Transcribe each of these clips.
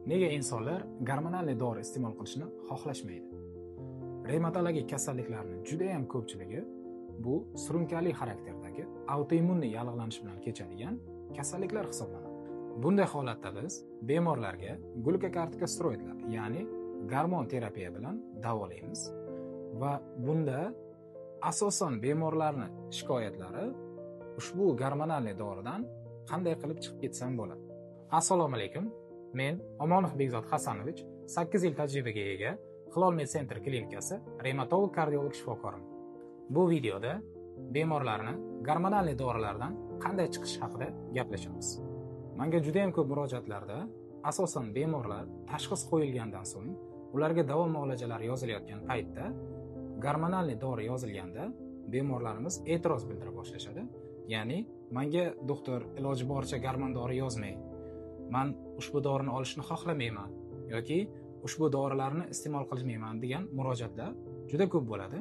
Nega insonlar gormonal dori iste'mol qilishni xohlashmaydi? Revmatologik kasalliklarning juda ham ko'pchiligi bu surunkali xarakterdagi autoimmunniy yallig'lanish bilan kechadigan kasalliklar hisoblanadi. Bunday holatda biz bemorlarga glukokortikosteroidlar, ya'ni gormon terapiya bilan davolaymiz va bunda asosan bemorlarning shikoyatlari ushbu gormonal doridan qanday qilib chiqib ketsam bo'ladi. Assalomu alaykum. Men Omonov Bekzod Hasanovich, 8 yil tajribaga ega Hilol Med Center klinikasi revmatolog kardiolog shifokoriman. Bu videoda bemorlarni gormonal dorilardan qanday chiqish haqida gaplashamiz. Menga juda ham ko'p murojaatlarda asosan bemorlar tashxis qo'yilgandan so'ng ularga davo muolajalari yozilayotgan paytda gormonal dori yozilganda bemorlarimiz e'tiroz bildira boshlashadi. Ya'ni menga doktor iloji boricha gormon dori yozmang, man ushbu dorini olishni xohlamayman yoki ushbu dorilarni iste'mol qilmayman degan murojaatlar juda ko'p bo'ladi.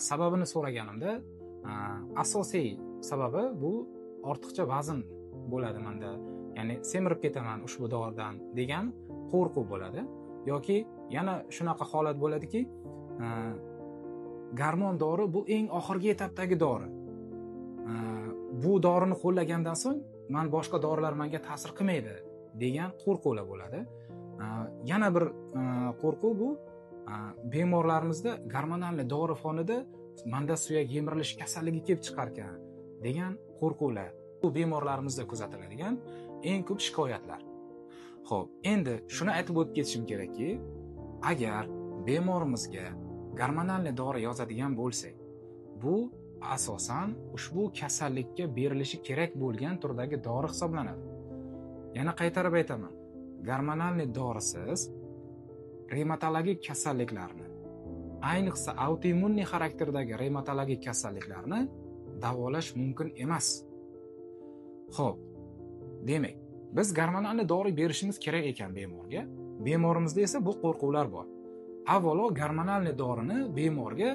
Sababini so'raganimda asosiy sababi bu ortiqcha vazn bo'ladi menda, ya'ni semirib ketaman ushbu doridan degan qo'rquv bo'ladi. Yoki yana shunaqa holat bo'ladiki, gormon dori bu eng oxirgi etapdagi dori. Bu dorini qo'llagandan so'ng man boshqa dorilar menga ta'sir qilmaydi degan qo'rquvlar bo'ladi. Yana bir qo'rquv bu bemorlarimizda gormonal dori fonida menda suyak yemirilish kasalligi kelib chiqarkan degan qo'rquvlar. Bu bemorlarimizda kuzatiladigan eng ko'p shikoyatlar. Xo'p, endi shuni aytib o'tib ketishim kerakki, agar bemorimizga gormonal dori yozadigan bo'lsak, bu asosan ushbu kasallikka berilishi kerak bo'lgan turdagi dori hisoblanadi. Yana qaytarib aytaman, gormonal dorisiz revmatologik kasalliklarni, ayniqsa autoimmunniy xarakterdagi revmatologik kasalliklarni davolash mumkin emas. Xo'p, demak, biz gormonal dori berishimiz kerak ekan bemorga. Bemorimizda esa bu qo'rquvlar bor. Avvalo gormonal dorini bemorga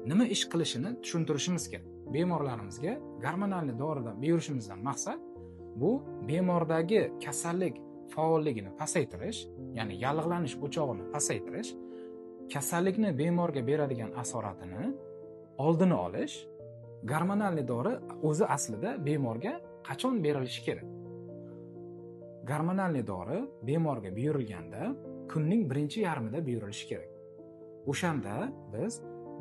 nima ish qilishini tushuntirishimiz kerak. Bemorlarimizga gormonal doridan berishimizdan maqsad bu bemordagi kasallik faolligini pasaytirish, ya'ni yallig'lanish o'chog'ini pasaytirish, kasallikni bemorga beradigan asoratini oldini olish. Gormonal dori o'zi aslida bemorga qachon berilishi kerak? Gormonal dori bemorga buyurilganda kunning birinchi yarmida buyurilishi kerak. O'shanda biz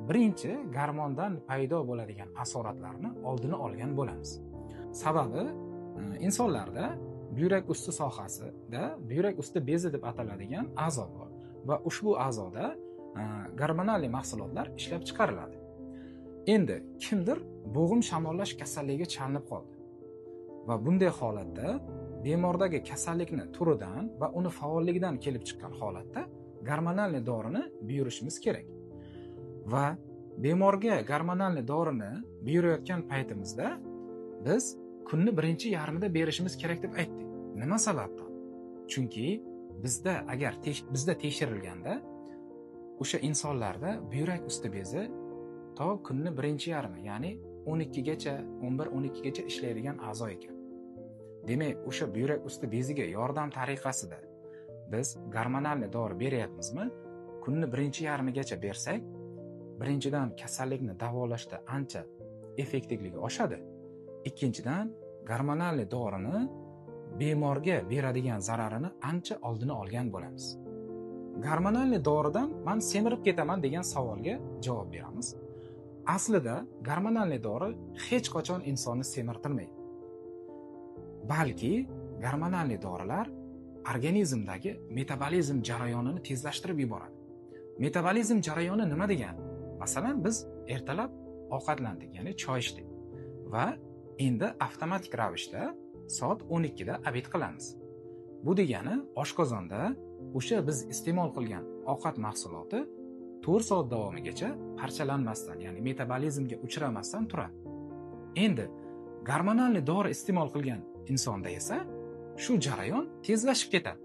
birinchi gormondan paydo bo'ladigan asoratlarni oldini olgan bo'lamiz. Sababi insonlarda buyrak usti sohasida buyrak usti bezi deb ataladigan a'zo bor va ushbu a'zoda gormonal mahsulotlar ishlab chiqariladi. Endi kimdir bo'g'im shamollash kasalligiga chalinib qoldi va bunday holatda bemordagi kasallikni turidan va uni faolligidan kelib chiqqan holatda gormonal dorini buyurishimiz kerak. Va bemorga gormonal dorini buyurayotgan paytimizda biz kunni birinchi yarmida berishimiz kerak deb aytdik. Nima sababdan? Chunki bizda agar bizda tekshirilganda o'sha insonlarda buyrak usti bezi to kunni birinchi yarmi, ya'ni 12gacha, 11-12gacha ishlaydigan a'zo ekan. Demak, o'sha buyrak usti beziga yordam tariqasida biz gormonal dori beryapmizmi? Kunni birinchi yarmigacha bersak, birinchidan kasallikni davolashda ancha effektivligi oshadi. Ikkinchidan gormonal dorini bemorga beradigan zararini ancha oldini olgan bo'lamiz. Gormonal doridan men semirib ketaman degan savolga javob beramiz. Aslida gormonal dori hech qachon insonni semirtirmaydi. Balki gormonal dorilar organizmdagi metabolizm jarayonini tezlashtirib yuboradi. Metabolizm jarayoni nima degani? Masalan, biz ertalab ovqatlandik, ya'ni choy ichdik va endi avtomatik ravishda soat 12 da obed qilamiz. Bu degani oshqozonda o'sha biz iste'mol qilgan ovqat mahsuloti 4 soat davomigacha parchalanmasdan, ya'ni metabolizmga uchramasdan turadi. Endi gormonal dori iste'mol qilgan insonda esa shu jarayon tezlashib ketadi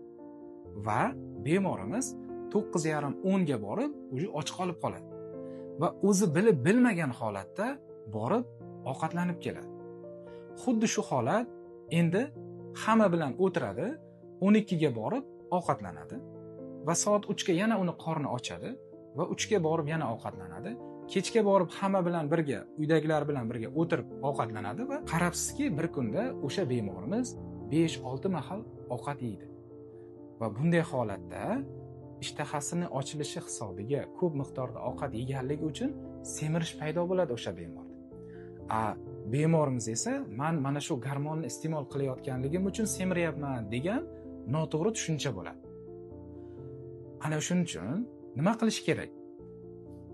va bemorimiz 9:30-10 ga borib, o'zi och qolib qoladi va o'zi bilib bilmagan holatda borib ovqatlanib keladi. Xuddi shu holat endi hamma bilan o'tiradi, 12 ga borib ovqatlanadi va soat 3 ga yana uni qorni ochadi va 3 ga borib yana ovqatlanadi. Kechga borib hamma bilan birga, uydagilar bilan birga o'tirib ovqatlanadi va qarabsizki, bir kunda o'sha bemorimiz 5-6 mahal ovqat yeydi. Va bunday holatda ishtahasini ochilishi hisobiga ko'p miqdorda ovqat yeganligi uchun semirish paydo bo'ladi o'sha bemorda. Bemorimiz esa man mana shu gormonni iste'mol qilayotganligim uchun semiryapman degan noto'g'ri tushuncha bo'ladi. Ana shuning uchun nima qilish kerak?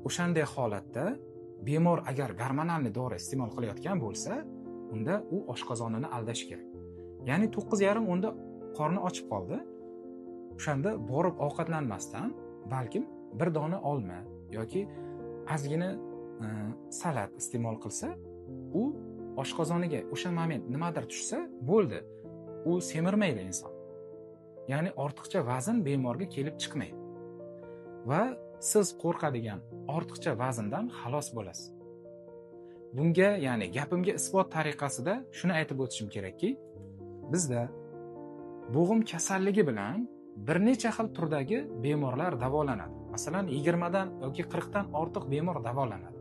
O'shanday holatda bemor agar gormonalniy dori iste'mol qilayotgan bo'lsa, unda u oshqozonini aldash kerak. Ya'ni 9:30 10da qorni ochib qoldi. O'shanda borib ovqatlanmasdan, balkim bir dona olma yoki ozgina salat iste'mol qilsa, u oshqozoniga o'sha moment nimadir tushsa, bo'ldi. U semirmaydi inson. Ya'ni ortiqcha vazn bemorga kelib chiqmaydi. Va siz qo'rqadigan ortiqcha vazndan xalos bo'lasiz. Bunga, ya'ni gapimga isbot tariqasida shuni aytib o'tishim kerakki, bizda bo'g'im kasalligi bilan bir necha xil turdagi bemorlar davolanadi. Masalan, 20 dan yoki 40 dan ortiq bemor davolanadi.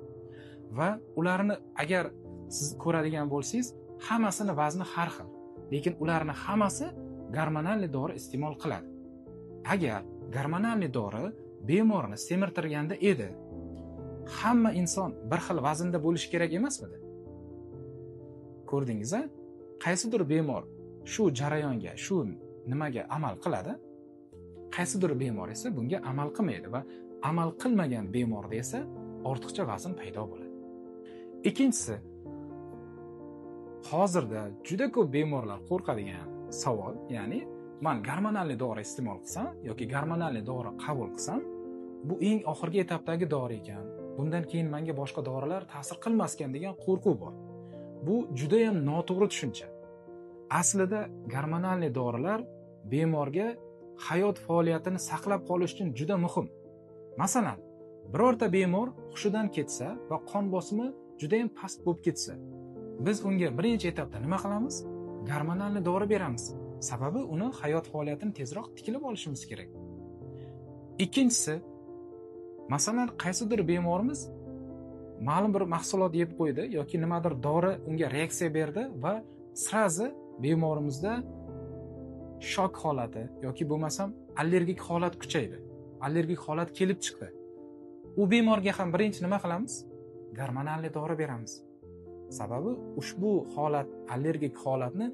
Va ularni agar siz ko'radigan bo'lsangiz, hammasini vazni har xil, lekin ularni hammasi gormonal dori iste'mol qiladi. Agar gormonal dori bemorni semirtirganda edi, hamma inson bir xil vaznda bo'lishi kerak emasmidi? Ko'rdingiz-a? Qaysidir bemor shu jarayonga, shu nimaga amal qiladi, qaysidir bemor esa bunga amal qilmaydi va amal qilmagan bemorda esa ortiqcha vazn paydo bo'ladi. Ikkinchisi, hozirda juda ko'p bemorlar qo'rqadigan savol, ya'ni man gormonal dori iste'mol qilsam yoki gormonal dori qabul qilsam, bu eng oxirgi etapdagi dori ekan, bundan keyin menga boshqa dorilar ta'sir qilmas ekan degan qo'rquv bor. Bu juda ham noto'g'ri tushuncha. Aslida gormonal dorilar bemorga hayot faoliyatini saqlab qolish uchun juda muhim. Masalan, birorta bemor hushidan ketsa va qon bosimi juda ham past bo'lib ketsa, biz unga birinchi etapda nima qilamiz? Gormonal dori beramiz. Sababi uni hayot faoliyatini tezroq tiklab olishimiz kerak. Ikkinchisi, masalan, qaysidir bemorimiz ma'lum bir mahsulot yeb qo'ydi yoki nimadir dori unga reaksiya berdi va srazi bemorimizda shok holati yoki bo'lmasam allergik holat kuchaydi. Allergik holat kelib chiqdi. U bemorga ham birinchi nima qilamiz? Gormonal dori beramiz. Sababi ushbu holat, allergik holatni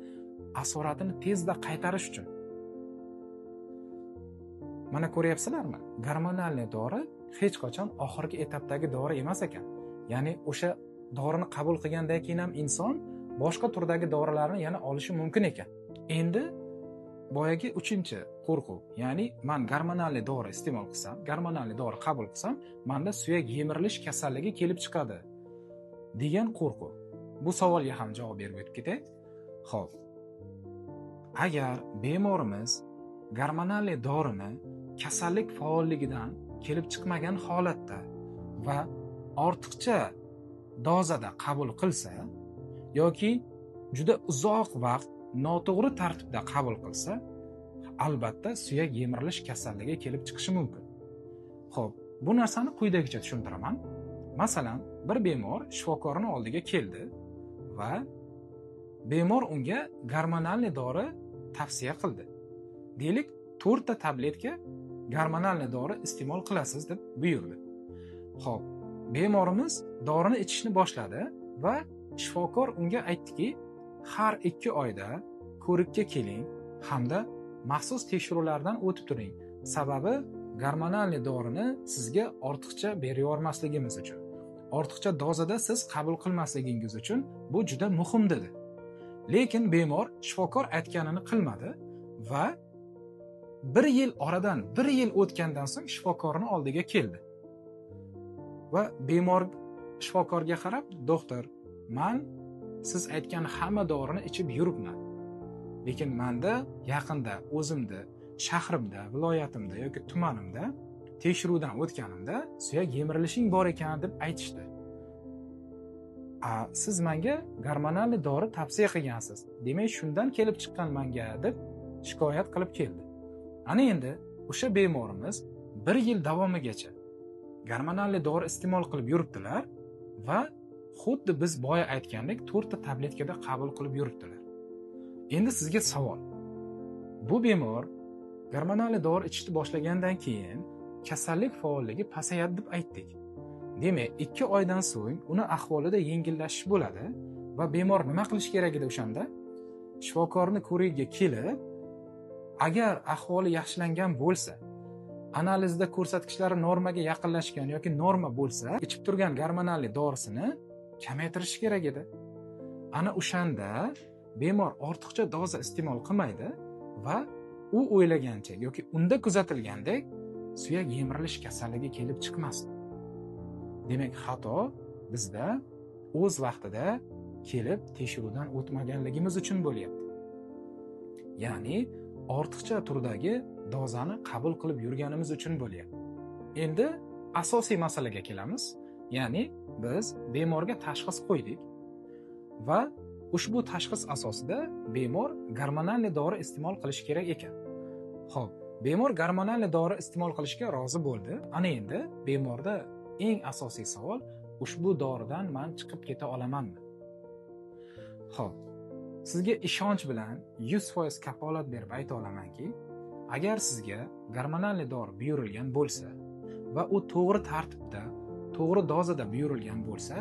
asoratini tezda qaytarish uchun. Mana ko'ryapsizlarmi? Gormonal dori hech qachon oxirgi etapdagi dori emas ekan. Ya'ni o'sha dorini qabul qilgandan keyin ham inson boshqa turdagi dorilarni yana olishi mumkin ekan. Endi boyagi uchinchi qo'rquv, ya'ni man gormonal dori iste'mol qilsam, gormonal dori qabul qilsam, menda suyak yemirilish kasalligi kelib chiqadi degan qo'rquv. Bu savolga ham javob berib o'tib ketay. Xo'p. Agar bemorimiz gormonal dorini kasallik faolligidan kelib chiqmagan holatda va ortiqcha dozada qabul qilsa yoki juda uzoq vaqt noto'g'ri tartibda qabul qilsa, albatta suyak yemirilish kasalligi kelib chiqishi mumkin. Xo'p, bu narsani quyidagicha tushuntiraman. Masalan, bir bemor shifokorning oldiga keldi va bemor unga gormonal dori tavsiya qildi. Deylik, 4 ta tabletka gormonal dori iste'mol qilasiz deb buyurdi. Xo'p, bemorimiz dorini ichishni boshladi va shifokor unga aytdiki, har 2 oyda ko'rikka keling hamda maxsus tekshiruvlardan o'tib turing. Sababi gormonal dorini sizga ortiqcha beravermasligimiz uchun, ortiqcha dozada siz qabul qilmasligingiz uchun bu juda muhim dedi. Lekin bemor shifokor aytganini qilmadi va 1 yil oradan 1 yil o'tgandan so'ng shifokorning oldiga keldi. Va bemor shifokorga qarab, "Doktor, men siz aytgan hamma dorini ichib yuribman. Lekin menda yaqinda o'zimda, shahrimda, viloyatimda yoki tumanimda tekshiruvdan o'tganimda suyak yemirilishing bor ekan deb aytishdi. Siz menga gormonal dori tavsiya qilgansiz. Demak, shundan kelib chiqqan menga" deb shikoyat qilib keldi. Ana endi o'sha bemorimiz 1 yil davomigacha gormonal dori iste'mol qilib yuribdilar va xuddi biz boya aytgandek 4 ta tabletkada qabul qilib yuribdilar. Endi sizga savol. Bu bemor gormonal dori ichishni boshlagandan keyin kasallik faolligi pasayadi deb aytdik. Demak, 2 oydan so'ng uni ahvolida yengillashish bo'ladi va bemor nima qilish kerak edi o'shanda? Shifokorni ko'rigiga kelib, agar ahvoli yaxshilangan bo'lsa, analizda ko'rsatkichlari normaga yaqinlashgan yoki norma bo'lsa, ichib turgan gormonal dorisini kamaytirish kerak edi. Ana o'shanda bemor ortiqcha doza iste'mol qilmaydi va u o'ylagancha yoki unda kuzatilgandek suyak yemirilish kasalligi kelib chiqmasdi. Demak, xato bizda o'z vaqtida kelib tekshiruvdan o'tmaganligimiz uchun bo'lyapti. Ya'ni ortiqcha turdagi dozani qabul qilib yurganimiz uchun bo'lyapti. Endi asosiy masalaga kelamiz. Ya'ni biz bemorga tashxis qo'ydik va ushbu tashxis asosida bemor gormonal dori iste'mol qilishi kerak ekan. Xo'p, bemor gormonal dori iste'mol qilishga rozi bo'ldi. Ana endi bemorda eng asosiy savol, ushbu doridan men chiqib keta olamanmi? Xo'p, sizga ishonch bilan 100% kafolat berib ayta olamanki, agar sizga gormonal dori buyurilgan bo'lsa va u to'g'ri tartibda, to'g'ri dozada buyurilgan bo'lsa,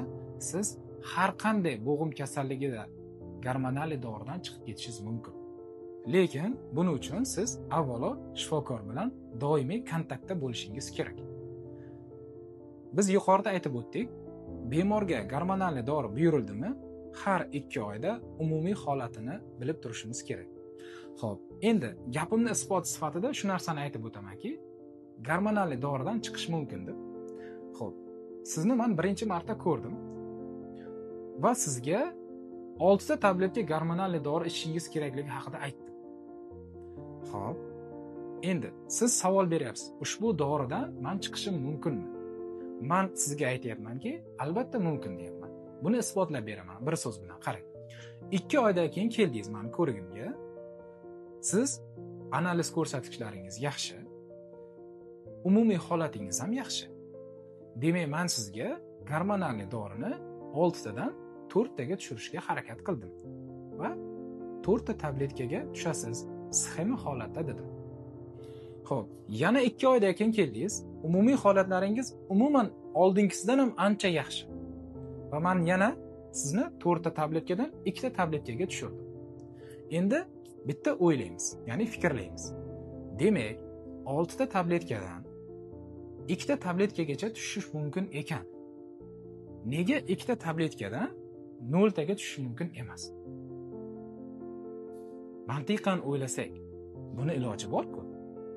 siz har qanday bo'g'im kasalligida gormonal doridan chiqib ketishingiz mumkin. Lekin buning uchun siz avvalo shifokor bilan doimiy kontaktda bo'lishingiz kerak. Biz yuqorida aytib o'tdik, bemorga gormonal dori buyurildimi, har 2 oyda umumiy holatini bilib turishimiz kerak. Xo'p, endi gapimni isbot sifatida shu narsani aytib o'tamanki, gormonal doridan chiqish mumkin deb. Xo'p, sizni men birinchi marta ko'rdim va sizga 6 ta tabletka gormonal dori ichishingiz kerakligi haqida aytdim. Xo'p, endi siz savol beryapsiz. Ushbu doridan men chiqishim mumkinmi? Men sizga aytayapmanki, albatta mumkin deyapman. Buni isbotlab beraman bir so'z bilan. Qarang. 2 oydan keyin keldingiz meni ko'rigimga. Siz analiz ko'rsatkichlaringiz yaxshi. Umumiy holatingiz ham yaxshi. Demak, men sizga gormonal dorini 6 tadan 4 taga tushirishga harakat qildim va 4 ta tabletkaga tushasiz sxema holatda dedim. Xo'p, yana 2 oydan keyin keldingiz. Umumiy holatlaringiz umuman oldingisidan ham ancha yaxshi. Va men yana sizni 4 ta tabletkadan 2 ta tabletkaga tushirdim. Endi bitta o'ylaymiz, ya'ni fikrlaymiz. Demak, 6 ta tabletkadan 2 ta tabletkagacha tushish mumkin ekan. Nega 2 ta tabletkadan 0 taga tushish mumkin emas? Mantiqan o'ylasak, buni iloji bor-ku.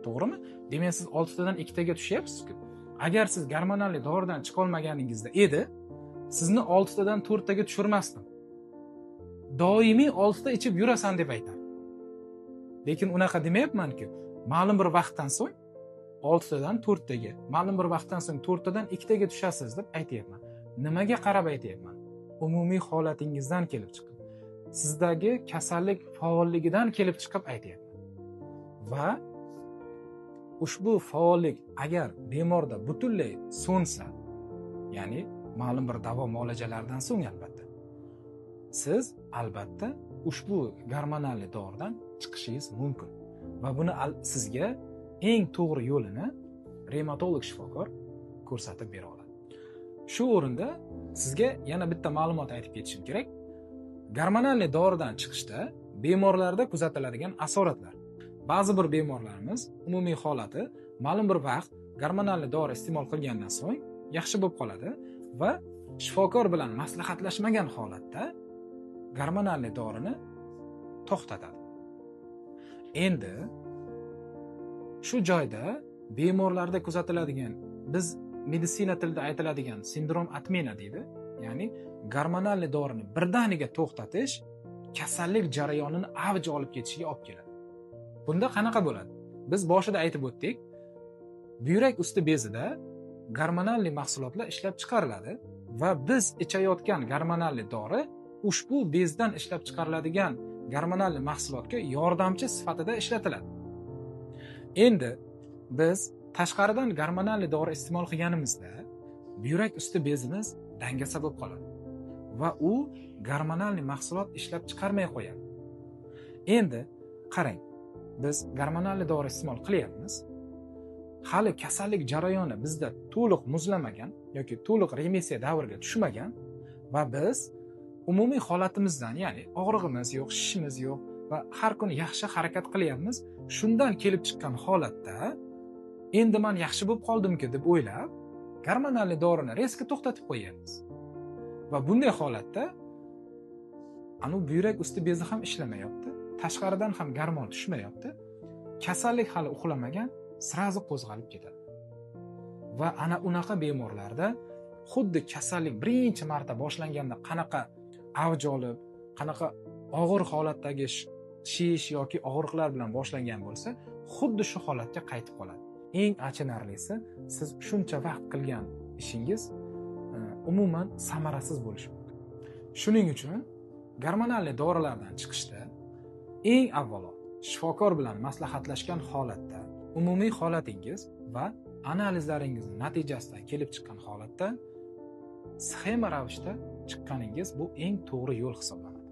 To'g'rimi? Demak, siz 6 tadan 2 taga tushyapsiz-ku. Agar siz gormonal doridan chiqa olmaganingizda edi, sizni 6 tadan 4 taga tushirmasdim. Doimiy 6 ta ichib yurasan deb aytardim. Lekin unaqa demayapman-ku. Ma'lum bir vaqtdan so'ng 6 tadan 4 taga, ma'lum bir vaqtdan so'ng 4 tadan 2 taga tushasiz deb aytayapman. Nimaga qarab aytayapman? Umumiy holatingizdan kelib chiqib, sizdagi kasallik faolligidan kelib chiqib aytayapman. Va ushbu faollik agar bemorda butunlay so'nsa, ya'ni ma'lum bir davo muolajalaridan so'ng albatta, siz albatta ushbu gormonal doridan chiqishingiz mumkin. Va buni sizga eng to'g'ri yo'lini revmatolog shifokor ko'rsatib bera oladi. Shu o'rinda sizga yana bitta ma'lumot aytib ketishim kerak. Gormonal doridan chiqishda bemorlarda kuzatiladigan asoratlar. Ba'zi bir bemorlarimiz umumiy holati ma'lum bir vaqt gormonal dori iste'mol qilgandan so'ng yaxshi bo'lib qoladi va shifokor bilan maslahatlashmagan holatda gormonal dorini to'xtatadi. Endi shu joyda bemorlarda kuzatiladigan, biz meditsina tilida aytiladigan sindrom atmena deydi, ya'ni gormonal dorini birdaniga to'xtatish kasallik jarayonini avj olib ketishiga olib keladi. Bunda qanaqa bo'ladi? Biz boshida aytib o'tdik, buyrak usti bezida gormonal mahsulotlar ishlab chiqariladi va biz ichayotgan gormonal dori ushbu bezdan ishlab chiqariladigan gormonal mahsulotga yordamchi sifatida ishlatiladi. Endi biz tashqaridan gormonal dori iste'mol qilganimizda buyrak usti bezimiz dangasa bo'lib qoladi va u gormonal mahsulot ishlab chiqarmay qo'yadi. Endi qarang, biz gormonal dori iste'mol qilyapmiz. Hali kasallik jarayoni bizda to'liq muzlamagan yoki to'liq remissiya davriga tushmagan va biz umumiy holatimizdan, ya'ni og'rig'imiz yo'q, shishimiz yo'q va har kuni yaxshi harakat qilyapmiz. Shundan kelib chiqqan holatda endi men yaxshi bo'lib qoldimki deb o'ylab, gormonal dorini rezko to'xtatib qo'yamiz. Va bunday holatda anu buyrak usti bezi ham ishlamayapti, tashqaridan ham gormon tushmayapti, kasallik hali uxlamagan, srazi qo'zg'alib ketadi. Va ana unaqa bemorlarda xuddi kasallik birinchi marta boshlanganda qanaqa avj olib, qanaqa og'ir holatdagi shish yoki og'riqlar bilan boshlangan bo'lsa, xuddi shu holatga qaytib qoladi. Eng achinarlisi, siz shuncha vaqt qilgan ishingiz umuman samarasiz bo'lishi mumkin. Shuning uchun gormonal dorilardan chiqishda eng avvalo shifokor bilan maslahatlashgan holatda umumiy holatingiz va analizlaringiz natijasidan kelib chiqqan holatda sxema ravishda chiqqaningiz bu eng to'g'ri yo'l hisoblanadi.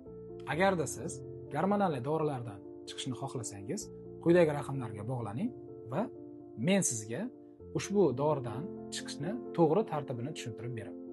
Agarda siz gormonal dorilardan chiqishni xohlasangiz, quyidagi raqamlarga bog'laning va men sizga ushbu doridan chiqishni to'g'ri tartibini tushuntirib beraman.